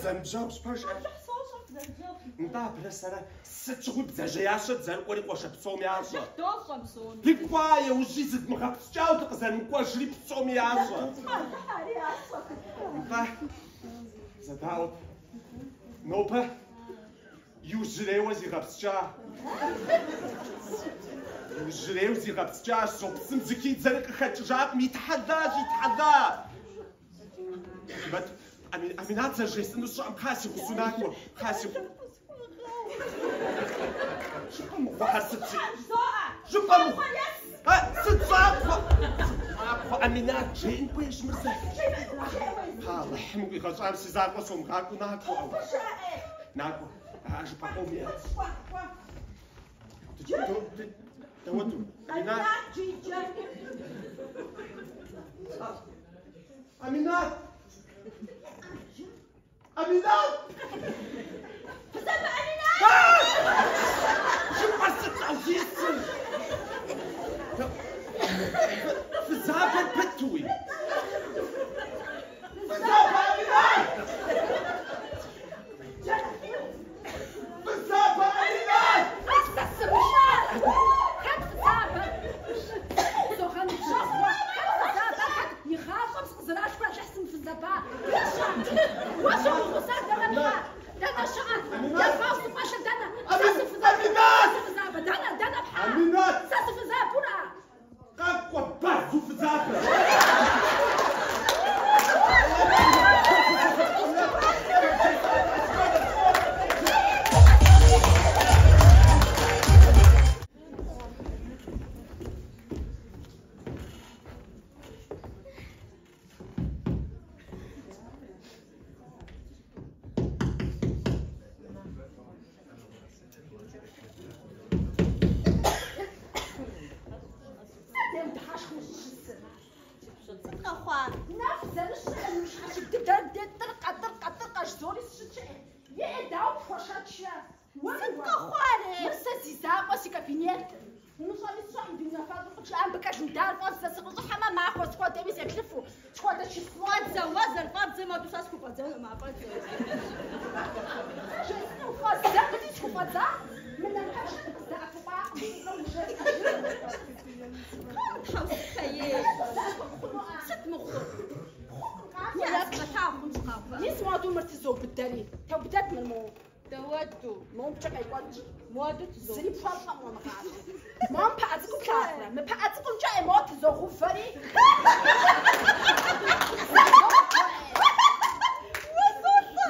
Зэныбжьэгъущ, пэжкъэ? Алыхь сощӏэ, дызэныбжьэгъущ. Нтӏэ, абырэ сэрэ сыт щыгъуи бдзэжьеящэ дызэрыкӏуэри къуажэ псоми ящӏэ. Алыхь дощӏэ псоми. Дыкӏуа иужьи зыдмыгъэпскӏауэ дыкъызэрымыкӏуэжри псоми ящӏэ. Алыхь ари ящӏэ. Нтӏэ, зэдаӏуэт. Нобэ иужьрейуэ зигъэпскӏа. Иужьрейуэ зигъэпскӏащ, зо псым зыхидзэри къыхэкӏыжакъым, итхьэлащ, итхьэла. Мэт, Аминат зэрыжесӏэнур сщӏэкъым, кхъа си гъусэу накӏуэ, кхъа си гъу. Жыпӏэ мыгъуэхэр сыт жи? Жыпӏэ мыгъуэ. А, сыт щӏакхъуэ? Щӏакхъуэ Аминат жеӏэн хуейщ мыр сэ. Алыхьым укъигъэщӏам си закъуэ сомыгъакӏуэу накӏуэ. Накӏуэ, а жыпӏэ къом иӏэ. Дауэду, Аминат. Аминат! Аминат! Фызабэ Аминат! Жыпӏэр сыт ӏэзисыр? Фызабэр пытуи. Фызабэ Аминат! Фызабэ Аминат! Сэ сымыщӏэр! Хэт фызабэр? Согъэныбжьэгъу уэ! Хэт фызабэр? Хэт игъащӏэм сыкъызэралъхурэ Алыхь сымыфызэба? Ищӏэ! Уэ сумыгъусар дэнэ пхьа? Дэнэ щыӏэ? Ефау сыфӏэлъыр дэнэ? Сэ сыфызабэ! Аминат! Сыфызабэ! Дэнэ? Дэнэ пхьа? Аминат! Сэ сыфызабура? Къакӏуэ, базу фызабэ! Сэ дыхьэшхыу щысыр. Сыт къэхъуа? Нэф зэрыщыӏэм уи щхьэщыгу дыдэр де тӏыркъэ, тӏыркъэ, тӏыркъэ жызори сщытщ. Е, дауэ пхуэшэчрэ? Уэ Сыт къэхъуаре? Мыр сэ зи закъуэ си кабинетыр. Умыщӏэми сщӏэкъым ди унафэщӏым къыджиӏам мыбы календарь фӏэздзэ сыкъыщӏыхьэмэ, махуэ схуэдэми сеплъыфу, схуэдэ число. Фӏэдзэ, уэ зэрыфӏэбдзэм хуэдэу сэ схуфӏэдзэнукъым а фӏэдзэр. Жесӏэну фӏэздзэнути схуфӏэдза? Мы напэшыр къыздэӏэпыкъуакъым, сщӏэ ужесӏэжыну. Тхьэусыхэ ей. Къыздэӏэпыкъу Сыт мыхъур? Хъукъым, къакӏуэ, Я еплъ. сыкъэлъагъу хъунщ къакӏуэ. Мис моду мыр тызобыдэри. Теубыдэт мыр моуэ. Дауэду. Момкӏэ къекӏуэкӏ. Моду тызобыдэ. Зыри пхуэщӏэм уэ мы гъащӏэм. Мом пыӏэ цӏыкӏу плъагъурэ? Мы пыӏэ цӏыкӏумкӏэ мо тызогъувэри.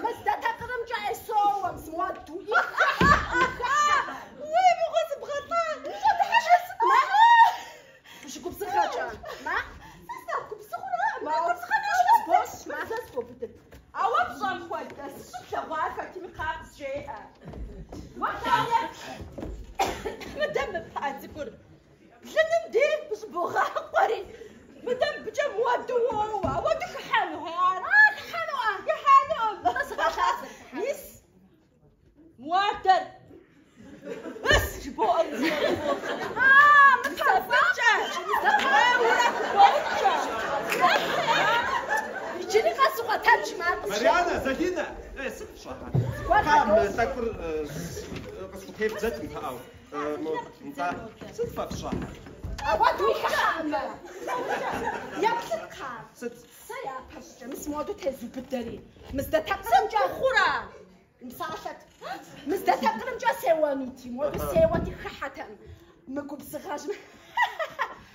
Мы здэтэкъырымкӏэ соуэ, моду. Уей, мыгъуэ сыбгъэлӏа. Мэ? Ущыгубзыгъэкӏэ. Мэ? Сэ сынэхъ губзыгъэура? Мэ, Губзыгъэм бос, мэ. Сэ схуэбыдэт. Ауэ пщӏэм хуэдэ, сыщыплъэгъуар хэтми кхъа къызжеӏэ. Уэ дауэ еплъ? Мыдэ мы пыӏэ цӏыкӏур. Блыным дей щӏыбогъакъуэри. Мыдэ мыбыкӏэ муэду уоуэ. Ауэду хыхьэну ар? А, хыхьэнуӏэ. Хыхьэнукъым. Нтӏэ, сыгъэлъасэ. Мис муадэр. Ыс жыбоӏэ. А, мы Пыӏэкӏэ. Уэурэ хыбоупщӏэ. Иджыри къэс укъэтэдж, мар къысжеӏэ. Марьянэ, Залинэ, сыт пщӏэхэр? Зыгуэр Кхъа, мы къыдощӏ. тӏэкӏур къысхутебдзэт мы пыӏэу. Нтӏэ, сыт фэ фщӏэхэр? Ауэду хыхьэӏымэ. Еплъыт, кхъа. Сыт? Сэ япэ щӏыкӏэ мис моду тезубыдэри. Мы здэтэкъырымкӏэ Хъура? Псалъэт. Мы здэтэкъырымкӏэ сеуэнути, моду сеуэти хыхьэтэкъым. Мы губзыгъэжьым.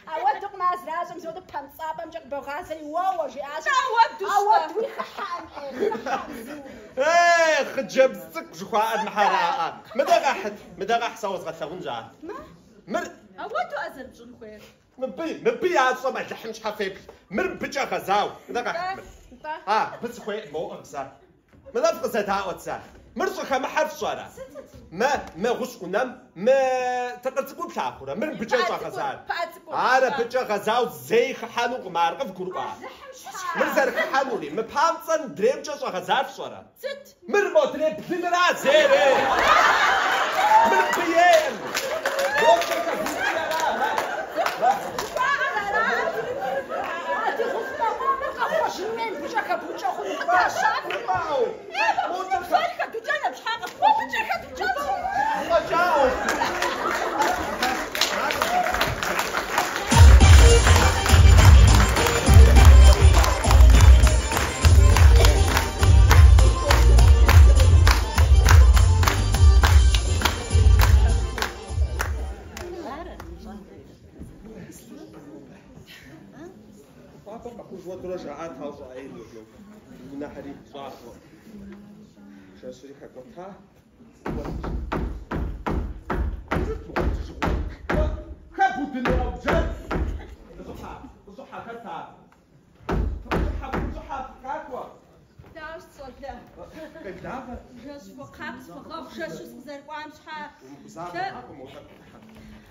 Ауэдукъым ар зэращӏэм, моду пэмцӏапӏэмкӏэ къыбогъазэри уоуэ жиӏащ. Ауэду щӏэ. Ауэдуи хыхьэӏым, ӏей, хыхьэӏым зыуи. Ей, хъыджэбз цӏыкӏу жыхуаӏэр мыхьэраӏэ. Мыдэ къэхьыт, мыдэ къэхь, сэ уэзгъэлъагъунщ ар. Мэ? Мыр Ауэду ӏэ зэрыпщӏын хуейр. мыбы ящӏэм Алыхьым щхьэ феплъ. Мыр мыбыкӏэ гъэзау. Мыдэ къэхьыт мыр. Нтӏэ. А, мыбы сыхуейкъым, моӏым сэ. Мыдэ фыкъызэдаӏуэт сэ. Мыр щӏыхэмыхьэр фщӏэрэ? Мы гъущӏ ӏунэм, мы тыкъыр цӏыкӏур плъагъурэ? Мыр мыбыкӏэ Пыӏэ щӏэгъэзар. цӏыкӏур, пыӏэ цӏыкӏур. Ар абыкӏэ гъэзау зэи хыхьэнукъым, ар къывгурыӏуа? Алыхьым щхьэ. Мыр зэрыхыхьэнури, мы памцӏэр мыдреймкӏэ щӏэгъэзар фщӏэрэ? Сыт? Мыр модрей блыныра зейре. Мыр мыбы ейкъым. Момкӏэ хэвупӏи ара, мэ. Жыхуаӏэр ара? А ди гъущӏ ӏунэ къомыр къэхъуэжа? пщӏэжын хуей, мыбыкӏэ хэбукӏэ хъуну. Упӏау! Псори хэдукӏэн абы щхьа къыпхуэбыкӏэ хэдукӏэн. Фӏэкӏау! Папэ къэхъужуэдурэ жаӏат ар щӏаӏейну, унэхэри щӏагъуэ. Жэщри хэкӏуэта. Хэбудыну бжэр? Къыщӏыхьэ, къыщӏыхьэ, хэт ар? Къыщӏыхьэ, къыщӏыхьэ, къакӏуэ. Дауэ щӏалэ? Къеблагъэ. Жэщ хуэкхъа къысхуэгъэгъу, жэщу сыкъызэрыкӏуам щхьа. Умыгузавэ, къакӏуэ, моуэ тӏэкӏу къыхьэ.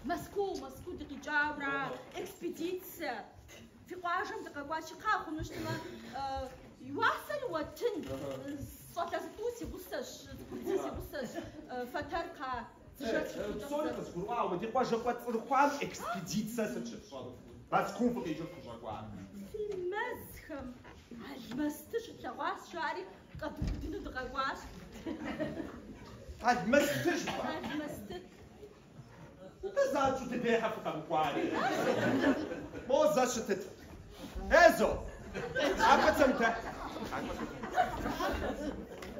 Мэзкуу, Мэзкуу дыкъикӏаура, экспедицэ. Фи къуажэм дыкъэкӏуащи, кхъа хъуну щытмэ, уасэри уэттын. Щӏалэ зытӏу си гъусэщ, цӏыхубзи си гъусэщ, фэтэр кхъа. Псори къызгурыӏуауэ, ди къуажэ кӏуэцӏрыхуам экспедицэ сыт щыфщӏэну? Мэзкуу фыкъикӏыу фыщӏэкӏуар. Фи мэзхэм алмэсты щытлъэгъуащ, жари къэдубыдыну дыкъэкӏуащ. Алмэсты жыпӏа? Алмэсты. Нтӏэ занщӏэу дыдейхьэ фыкъэмыкӏуари. Мо зэ щытыт. Эзо! Къакӏуэ цэмдэ.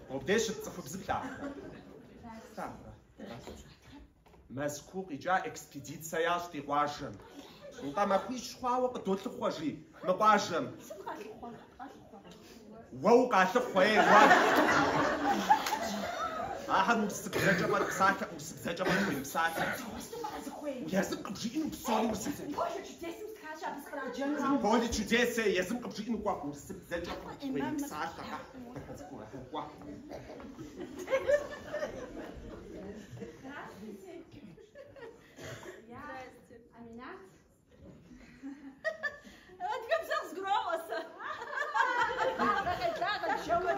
Мобдеж щыт цӏыхубзым лъагъурэ? Лъагъурэ? Мэзкуу къикӏа экспедицэ ящӏ ди къуажэм. Нтӏэ махуищ хъуауэ къыдолъыхъуэ, жи, мы къуажэм. Сыт къалъыхъуэр? Къалъыхъуэр. Уэ укъалъыхъуэ, ей, уэ. Ахэр урысыбзэкӏэ фӏэкӏ псалъэ, урысыбзэкӏэ фӏэкӏ хуемыпсалъэ. Сыту пӏэрэ зыхуейр? Езым къыбжиӏэну псори урысыбзэкӏэ. Поле чудесым стхащ, абы сыкъраджэну. Поле чудесе, езым къыбжиӏэну кӏуэ, урысыбзэкӏэ фӏэкӏ хуемыпсалъэ. Кӏуэ. Здравствуйте. Я Аминат. Адыгэбзэ къызгуроӏуэ сэ. Къеблагъэ, джэуэ.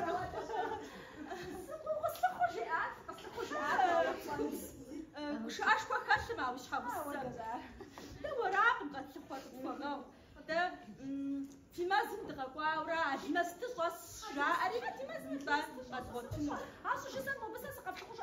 Къыслъыхъуу жиӏат, къыслъыхъуу жиӏат. Гушыӏэшхуэ хэлъым а уи щхьэгъусэм. Дэ уэракъым къэтлъыхъуэр, къытхуэгъэгъу. Дэ фи мэзым дыкъэкӏуауэрэ алмэсты щӏэсщ, жаӏэри ди мэзым нтӏэ къэдгъуэтыну. Ар щыжысӏэм мобы сэ сыкъэплъыхъуу.